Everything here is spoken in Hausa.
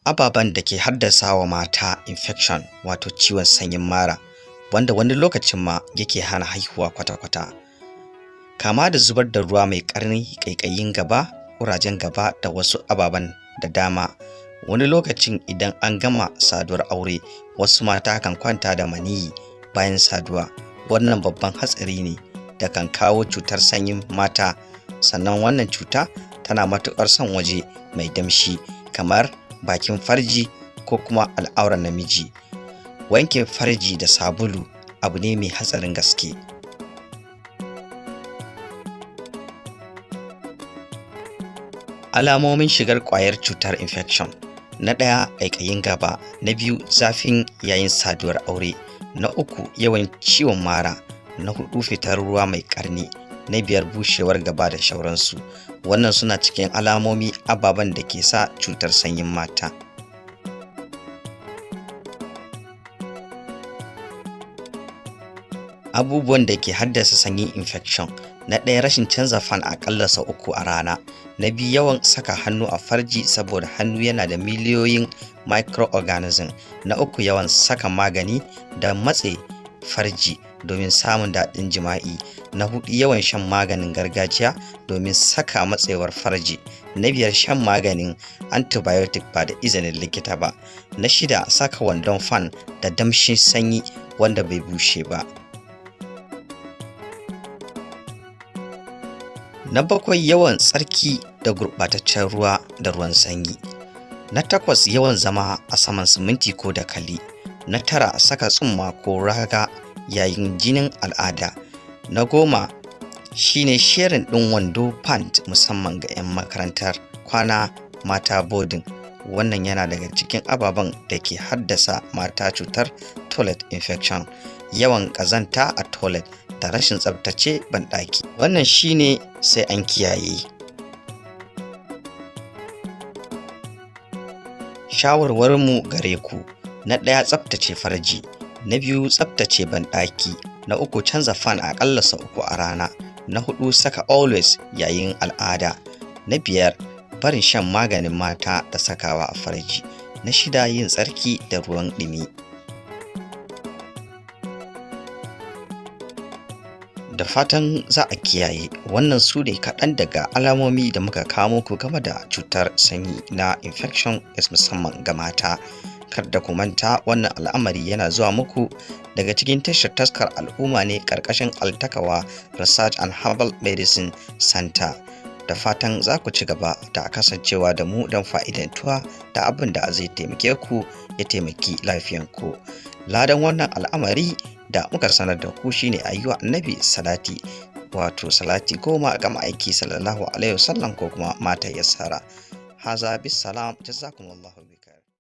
Ababen da ke haddasa wa mata infection, wato ciwon sanyin mara, wanda wani lokacin ma yake hana haihuwa kwata-kwata, kama da zubar da ruwa mai ƙarni, ƙaiƙayin gaba, ƙurajen gaba da wasu ababen da dama. Wani lokacin idan an gama saduwar aure, wasu mata kan kwanta da maniyyi bayan saduwa. Wannan babban hatsari ne da kan kawo cutar sanyin mata. Sannan wannan cuta tana matuƙar son waje mai damshi, kamar bakin farji ko kuma al'auran namiji. Wanke farji da sabulu abu ne mai hatsarin gaske. Alamomin shigar ƙwayar cutar infection: na ɗaya, ƙaiƙayin gaba; na biyu, zafin yayin saduwar aure; na uku, yawan ciwon mara; na hudu, fitar ruwa mai ƙarni; na biyar, bushewar gaba da shauransu. Wannan suna cikin alamomi ababen da ke sa cutar sanyin mata. Abubuwan da ke haddasa sanyin infection: na ɗaya, rashin canza fan aƙalla sau 3 a rana; na biyu, yawan saka hannu a farji, saboda hannu yana da miliyoyin microorganism; na uku, yawan saka magani da matse farji domin samun daɗin jima'i; na hudu, yawan shan maganin gargajiya domin saka matsewar farji; na biyar, shan maganin antibiotic ba da izinin likita ba; na shida, saka wandon fan da damshin sanyi wanda bai bushe ba; na bakwai, yawan tsarki da gurɓataccen ruwa da ruwan sanyi; na takwas, yawan zama a saman siminti ko dakali; na tara, saka tsumma ko raga yayin jinin al'ada; na 10 shine sharing ɗin wando pant, musamman ga 'yan makarantar kwana mata boarding. Wannan yana daga cikin ababen da ke haddasa mata cutar toilet infection, yawan ƙazanta a toilet da rashin tsabtace banɗaki. Wannan shine sai an kiyaye. Shawarwarinmu gare ku: na ɗaya, tsabtace farji; na biyu, tsabtace banɗaki; na uku, canza fan aƙalla sau 3 a rana; na hudu, saka always yayin al'ada; na biyar, barin shan maganin mata da sakawa a farji; na shida, yin tsarki da ruwan ɗumi. Da fatan za a kiyaye. Wannan su ne kaɗan daga alamomi da muka kawo muku game da cutar sanyi na infection, musamman ga mata. Kar da ku manta, wannan al'amari yana zuwa muku daga cikin tashar Taskar Al'umma ne, ƙarƙashin Altakawa Research and Herbal Medicine Center. Da fatan za ku ci gaba da kasancewa da mu don fa'idantuwa da abin da zai taimake ku, ya taimaki lafiyanku. Ladan wannan al'amari da muka sanar da ku shine a yi wa Annabi salati, wato salati 10 ga Ma'aiki sallallahu alaihi wasallam, ko kuma mata yassara. Haza bisalam, jazakumullahu bi.